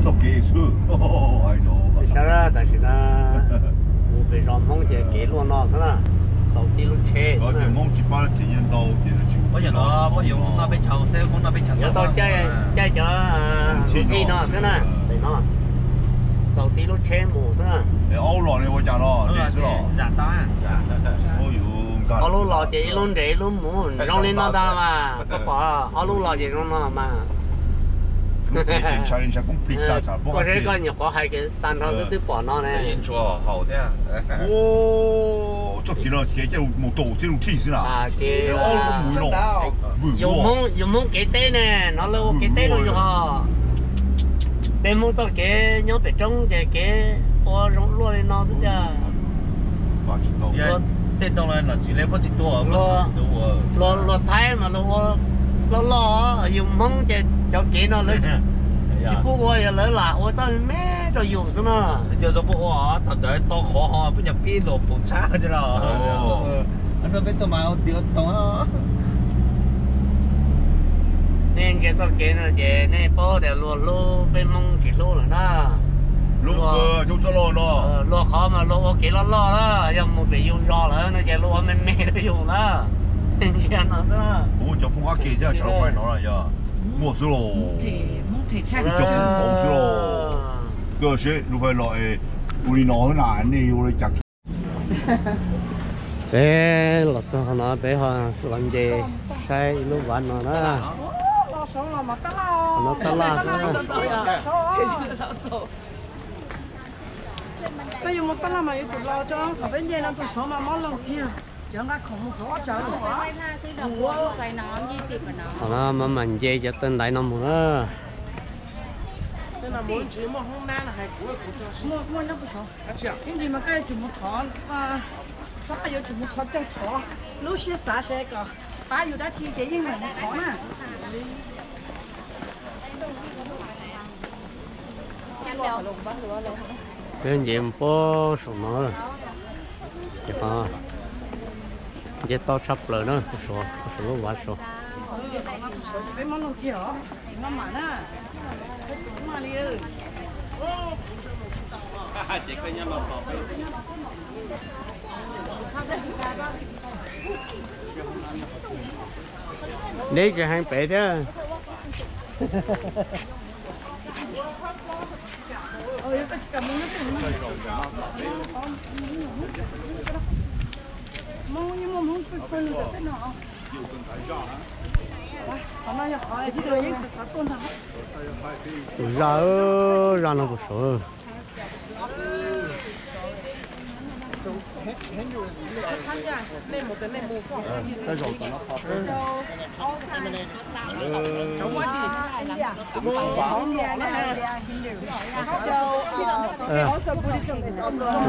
Sawv daws, tam sim no mus pem zos Hmoob ces kev luaj no xwb na, txaus tib lub tsheb xwb na. Yuav tau caij cov tij no xwb na, pem no txaus tib lub tsheb mus xwb na. Ob lub los ne ua cas no, ob lub los ces ib lub nres ib lub mus zoo li no ntag mas, koj pom, ob lub los ces zoo no mas. Koj seb koj nyuam qhuav hais tag nrho xwb twb pom no ne. Txoj kev no kev mus tau thiab lub thij xwb na. Ces yus Hmoob kev teb ne, no lawv ua kev teb rau yus ho. Peb Hmoob txoj kev nyob pem roob ces kev ua zoo luaj li no xwb tiag. Tej ntoo no tsis le pob txi tua, luag Thaib mas luag ua loj loj, yus Hmoob ces cov kev no lawv tsis pub ua, yog lawv lam ua txoj me rau yus xwb na. Cov txoj pub ua thaum ntawd tau qhov ho peb cov pib luag pum txhab thiab los. Nej ntsia txoj kev no ces nej paub tias luag hlub peb Hmoob tsis hlub lawm na. Luag qhov mas luag ua kev loj loj na, yog mus pem yus zos lawm no ces luag ua me me rau yus na. Ntsia no xwb na. Cov phooj qab kev thiab cov fais no yog muaj xwb los, cov phooj qab xwb los. Koj seb lub fais los es ua li no xwb na, nej yuav ua li cas? Peb los txog qhov no peb ho los nce saib ib lub vaj no na. Qhov no tab laj xwb na. Koj yuav mus tab laj mas yuav tsum los tso, qhov peb nce no tus saud mas mob laug kiag. Cov nqa khoom mus saud ob tsawv. Qhov no mas mam nce cov taw ntaiv no mus na. Ib ntsis mas koj yuav tsum mus thov, koj yuav tsum mus thov caug thov lub siab xav seb kom pab yus dab tsi ces yeej meem mus thov na. Peb nce mus puag saum no, ces qhov nce tau tshaj plaws na, puag saum lub vaj saud. Neb tsis heev pem thiab. Tus zaj, zaj no puag saud.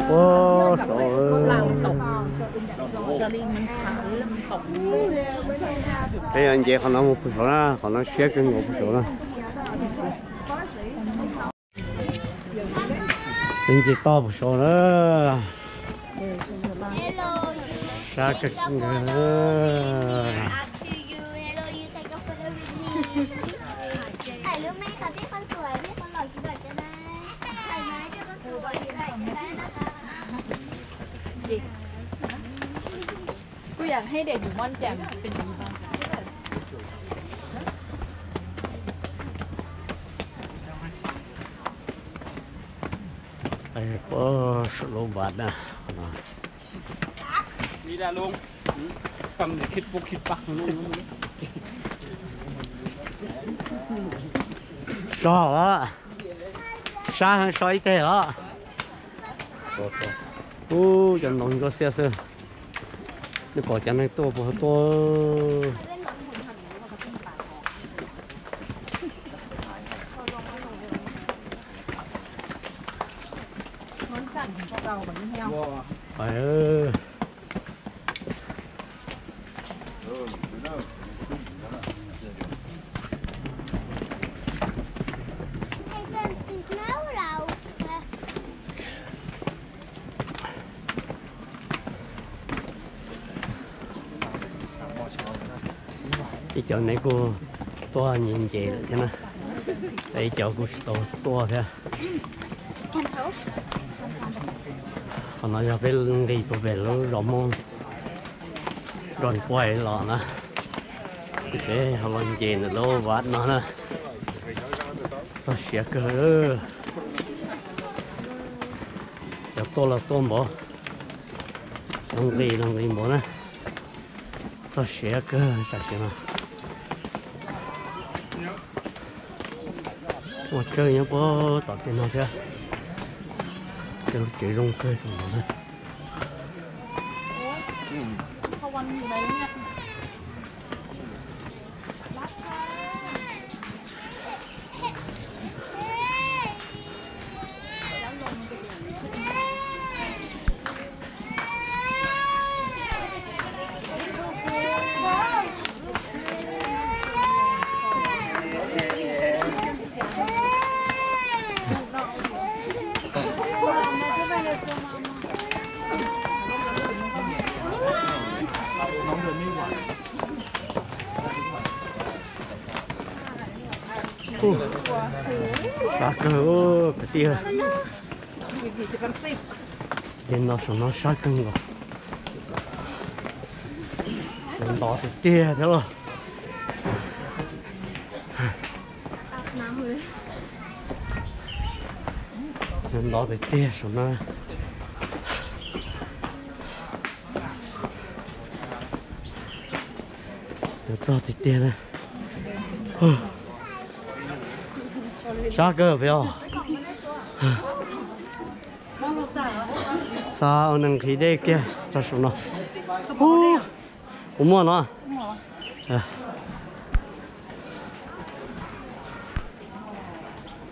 Puag saud. Peb yuav nce qhov no mus puag saud na, qhov no siab kawg nkaus puag saud na. Peb nce toj puag saud na. Sab kawg nkaus. Kuj yam hais tias yus muab cam pes. Puag saum lub vaj na. So os, sab heev, so ib teg os. Ub, cov ntoo ntsuab xiab xwb. Nej pom cov neeg tuaj puas tuaj? Ib cov neeg kuj tuaj nce nce lawm thiab na. Peb cov kuj tsis tau tuaj thiab. Qhov no yog peb nqis puag pem lub zos Hmoob Nroos Puag los na, ces peb ho los nce ntawm lub vaj no na. Txog siav kawg. Cov tuaj los tuaj npaum, cov nqis los nqis npaum na. Txog siav kawg tam sim no. Ua tsawg nyob puag tom tej no thiab. Tej lub tsev zoo kawg tom no na. Sab kawg kwv tij. Li no saum no sab kawg nkaus. Ntov tiag tiag thiab lauj. Ntov tiag tiag saum no. Yuav txog tiag tiag na. Sab kawg peb os. Xa ua neeg nqhis dej kiag txog saum no. Kuv muaj no.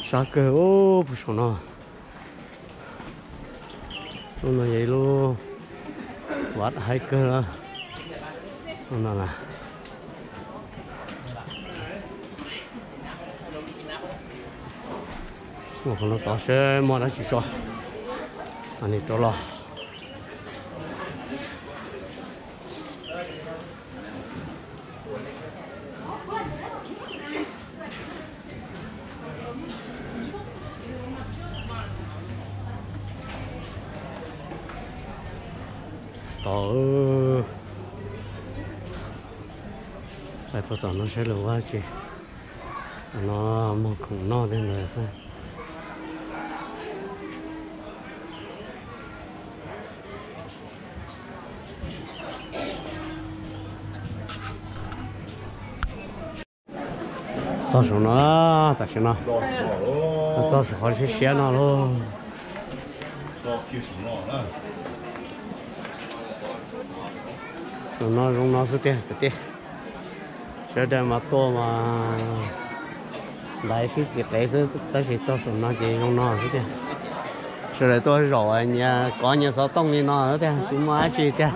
Sab kawg puag saum no. Lub no yog ib lub vaj haib kawg. Lub no na. Mus qhov no tod seb muaj dab tsi tso, mam li rov los. Tod, pais puag tom no saib lawv ua dab tsi. No muag khoom noj tej ntawd xwb. Txog saum no, tam sim no txog saum qhov siab siab no lauj. Saum no zoo no xwb tiag kwv tij. Sawv daws mas tuaj mas ntaiv sib txiv qev xwb, tab sis txog saum no ces zoo no xwb tiag. Sawv daws tuaj zaum nyias kov nyias xov tooj li no xwb tiag, tsis muaj dab tsi tiag.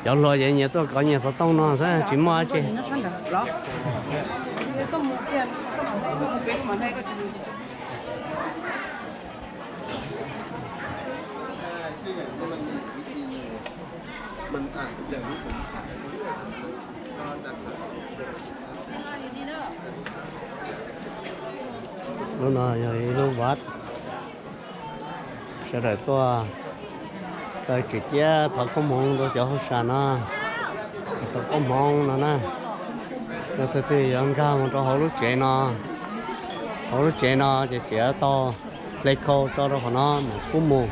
Cov hluas ces nyias tuaj kov nyias xov tooj no xwb, tsis muaj dab tsi. Lub no yog ib lub vaj, sawv daws tuaj taw tsim ciab thov koob hmoov rau cov hauj sam no, thov koob hmoov no na. Yog tus twg yuav nkag mus rau hauv lub tsev no, hauv lub tsev no ces tseem tau hle khau tso rau qhov no mam pub mus.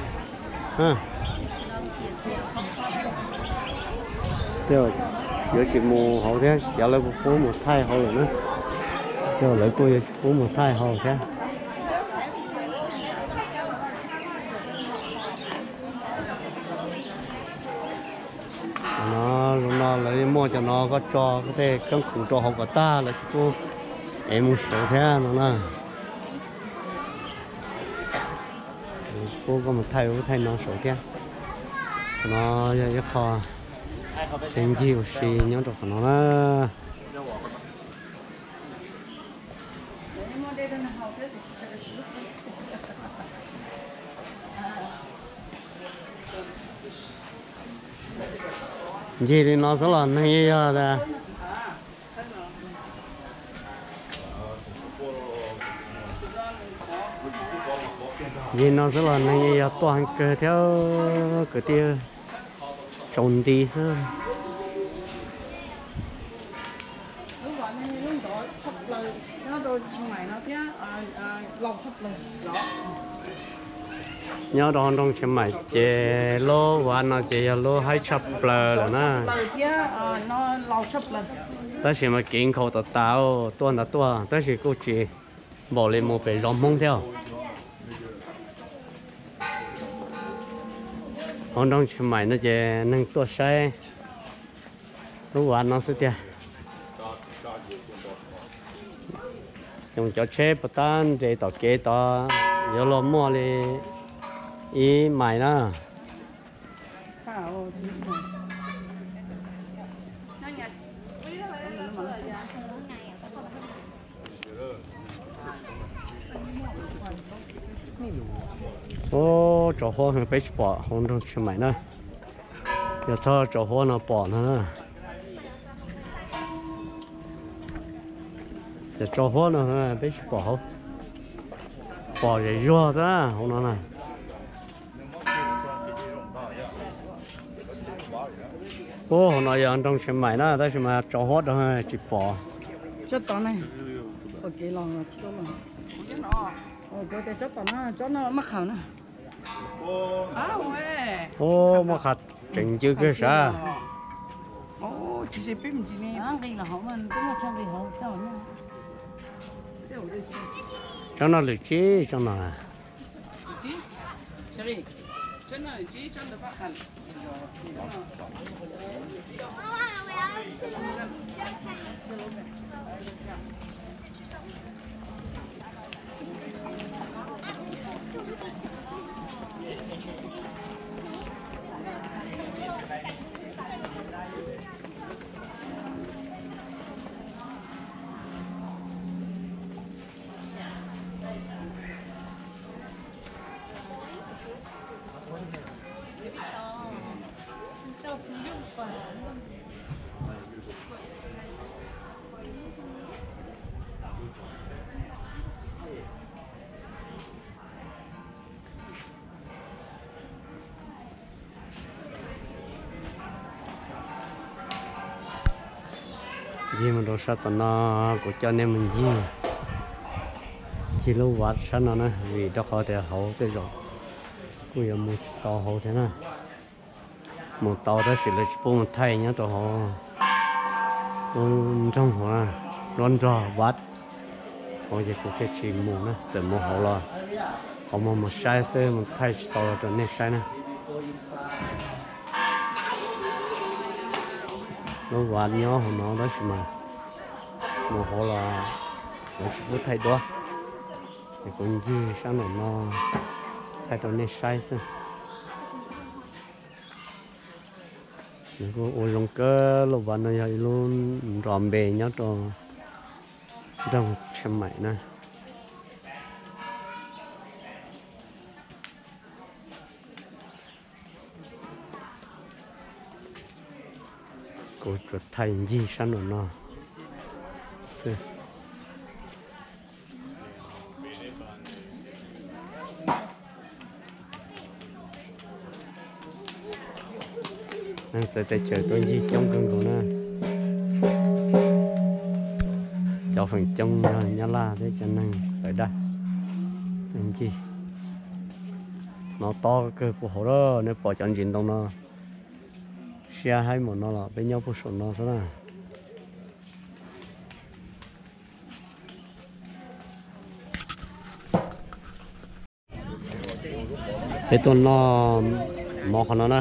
Yuav tsis mus hauv thiab, cov lawv kuj pub mus thaij hauv lawm na. Cov lawv kuj yuav tsis pub mus thaij hauv thiab. No, zoo no lawv muaj cov no koj tso koj tej khab khoom rau hauv kom tag, lawv tsis pub ev mus saud thiab no na. Pub koj mus thaij ub thaij no saud thiab. Qhov no yog ib qho tseem ncig ua si nyob rau qhov no na. Ncig li no xwb los neeg yeej yog tas. Yim no xwb los neeg yeej yog tuaj heev kawg thiab, kwv tij tsaus nti xwb. Nyob rau nroog Tshiab Maim ces lub vaj no ces yog lub haib tshaj plaws lawm na. Tab sis mas kev nkhaus tas tas, tuaj ntawd tuaj tab sis kuj tsis npaum li mus pem zos Hmoob thiab. Hauv nroog Tshiab Maim no ces neeg tuaj saib lub vaj no xwb tiag. Cov tsheb puas tab nres tom kev tod yuav luag muaj li ib mais na. Ub, tsau huab peb tsis pom hauv nroog Tshiab Maim na. Yog txhob tsau huab no pom no na. Tsau huab no peb tsis pom hauv, pom zem zuag xwb hauv no na. Ub, hauv no yog nroog Tshiab Maim na tab sis mas tsau huab rau tsis pom. Ub, muaj qha tseem ncw kawg sav. Tsob no lwm tsib tsob no. Ncig mus rau sab tom no, kuv coj nej mus ncig, ncig lub vaj sab no na, vim rau qhov tias hauv tej zaum kuj yuav mus tsis tau hauv thiab na. Mus tau tab sis lawv tsis pub mus thaij nyob rau hauv lub nroog hauv, lub nrog vaj hauv ces kuv thiaj tsis mus na. Txawm mus hauv los qhov muag mus saib xwb, mus thaij tsis tau los rau nej saib na. Lub vaj nyob hauv no tab sis mas mus hauv los lawv tsis pub thaij duab, es kuv ncig sab nraum no thaij rau nej saib xwb. Nws kuj ua zoo kawg, lub vaj no yog ib lub nrog npe nyob rau nroog Tshiab Maim na. Kuv tsuas thaij ncig sab nraum no xwb. Neeg txawv teb chaws tuaj ncig coob kawg nkaus na. Cov feem coob yog Nyab Laj thiab cov neeg lawv dab ncig. Hnov tob kawg puag hauv lawm, nej pom cov ntsis ntoo no, siab haib npaum no los peb nyob puag saum no xwb na. Peb tuaj noj mov qhov no na,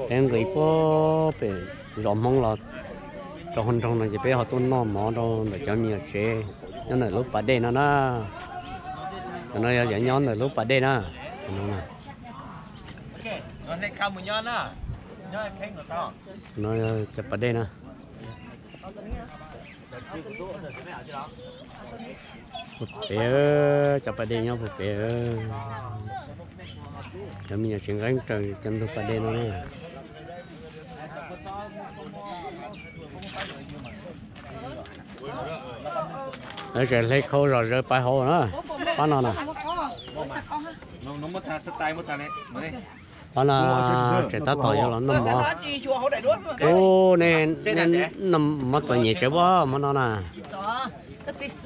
peb nqis puag pem zos Hmoob los rau hauv nroog no ces peb ho tuaj noj mov rau ntawm cov me nyuam tsev nyob ntawm lub pas dej no na. Cov no yog cov nyob ntawm lub pas dej na. No cov pas dej na. Puag pem, cov pas dej nyob puag pem. Cov me nyuam tsev nqeeb raws cov ntug pas dej no na. Lawv tseem hle khau zom zaws pais hauv na, pab no na. Pab no tseem tab tom yuav los noj mov. Ub, nej noj mov txom nyem tsev pob hmo no na.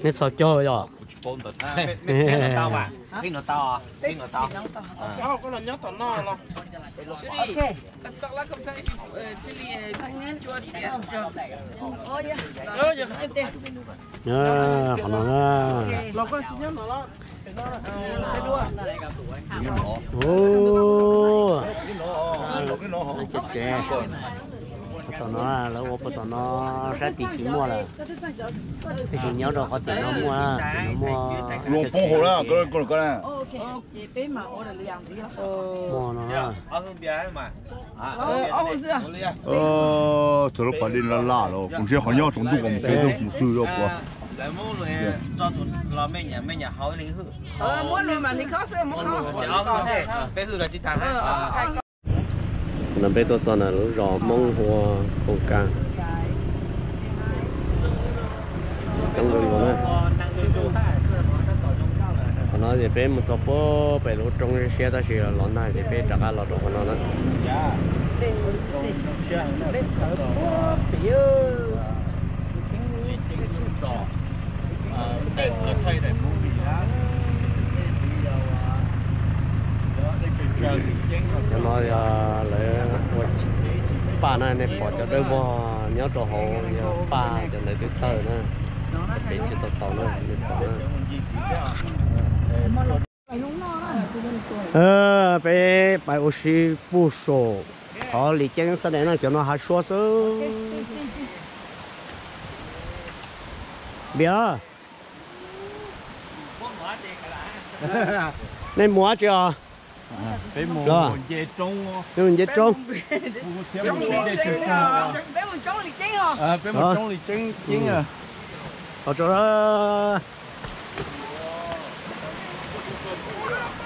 Nej txhos caug yom? Qhov no na. Ub, tsev, tom no lawv ua puag tom no, sab tid tsis muaj lawm, tab sis nyob rau qhov tim no muaj, tim no muaj. Muaj no. Txog lub pas dej laj laj los kuv ntshe qhov nyob tsaus ntuj kom mus tsev txog mus twg rau kuv. No peb tuaj txog ntawm lub zos Hmoob hu ua Khoom Kas. Coob kawg nkaus na. Qhov no ces peb mus txog puag pem lub roob siab tab sis los ntag ces peb rov qab los rau qhov no na. Cov no yog lawv ua paj na, nej pom cov dawb vog nyob rau hauv yog paj, cov ntawd twb tawg na. Peb tsis tau tau na, nej pom na. Peb pais ua si puag saum qhov Lis Ceeb sab dej na, cov no hav suab xwb. Npias, nej mus dab tsi os? Peb mus nce roob.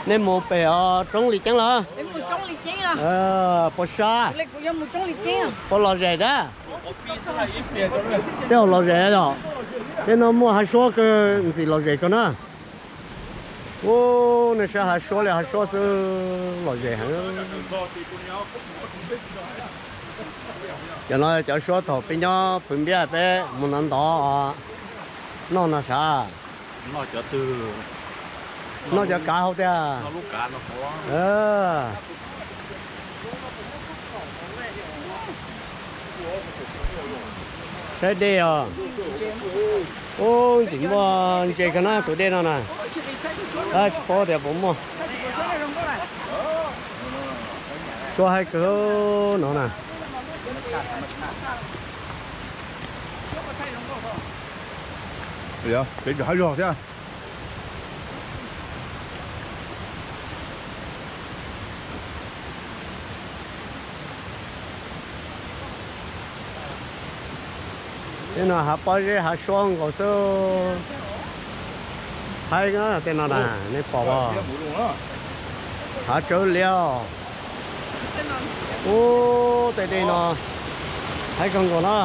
Nej mus pem os, roob Lis Ceeb los? Puas sab? Puas lom zem dab? Tej zaum lom zem yom. Tej no muaj hav suab kawg, ntxim lom zem kawg na. Ub, nej saib hav suab li hav suab xwb, lom zem heev. Cov no cov suab thaum peb nyob Phwv Npiab peb mus ntov ntov noj no sav. Noj cov kav hauv tiag. Saib dej os. Ub, ntxim muaj ntse kawg na tus dej no na. Tsis paub tias puas muaj. Suab haib kawg no na. Peb haib zog thiab. Tej no hav pob zeb hav suab nkaus xwb. Haib tej no na, nej pom os. Hav tsawb liab os. Ub, tej dej no haib kawg nkaus na.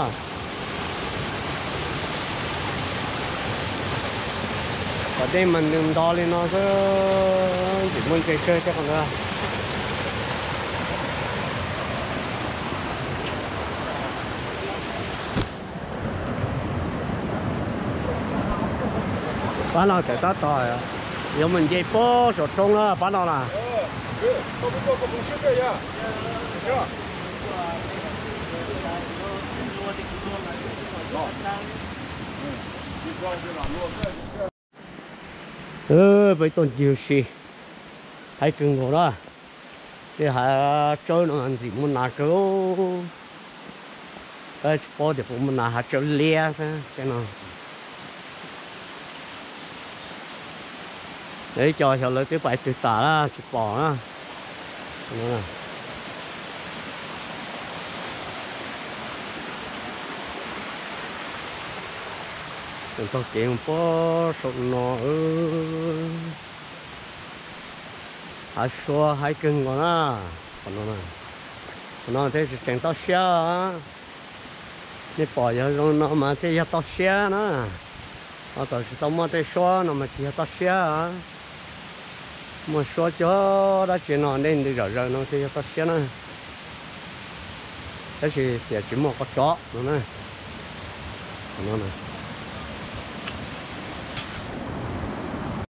Kom dej mas nws nto li no xwb, tsis muaj ntse kawg thiab qhov ntawd. Pab no tseem tab tom yuav mus nce puag saum roob na pab no na. Peb tuaj ncig ua si, haib kawg nkaus na. Tej hav tsawb no ntxim muaj nas kawg. Tsis paub tias puas muaj nas, hav tsawb liab xwb tej no. Ib co xyov lawv twb pais twg tas lawm tsis pom na. Tseem taug kev mus puag saum no. Hav suab haib kawg nkaus na. Qhov no, qhov no thiaj tseem toj siab. Nej pom yog zoo no mas thiaj yog toj siab na. Ho thaum tsis tau muaj tej suab no mas tsis yog toj siab. Muaj suab cog dab tsi no, dej ntws zom zaws no ces yog toj siab na. Tab sis xiam tsis muaj qhov tso no na.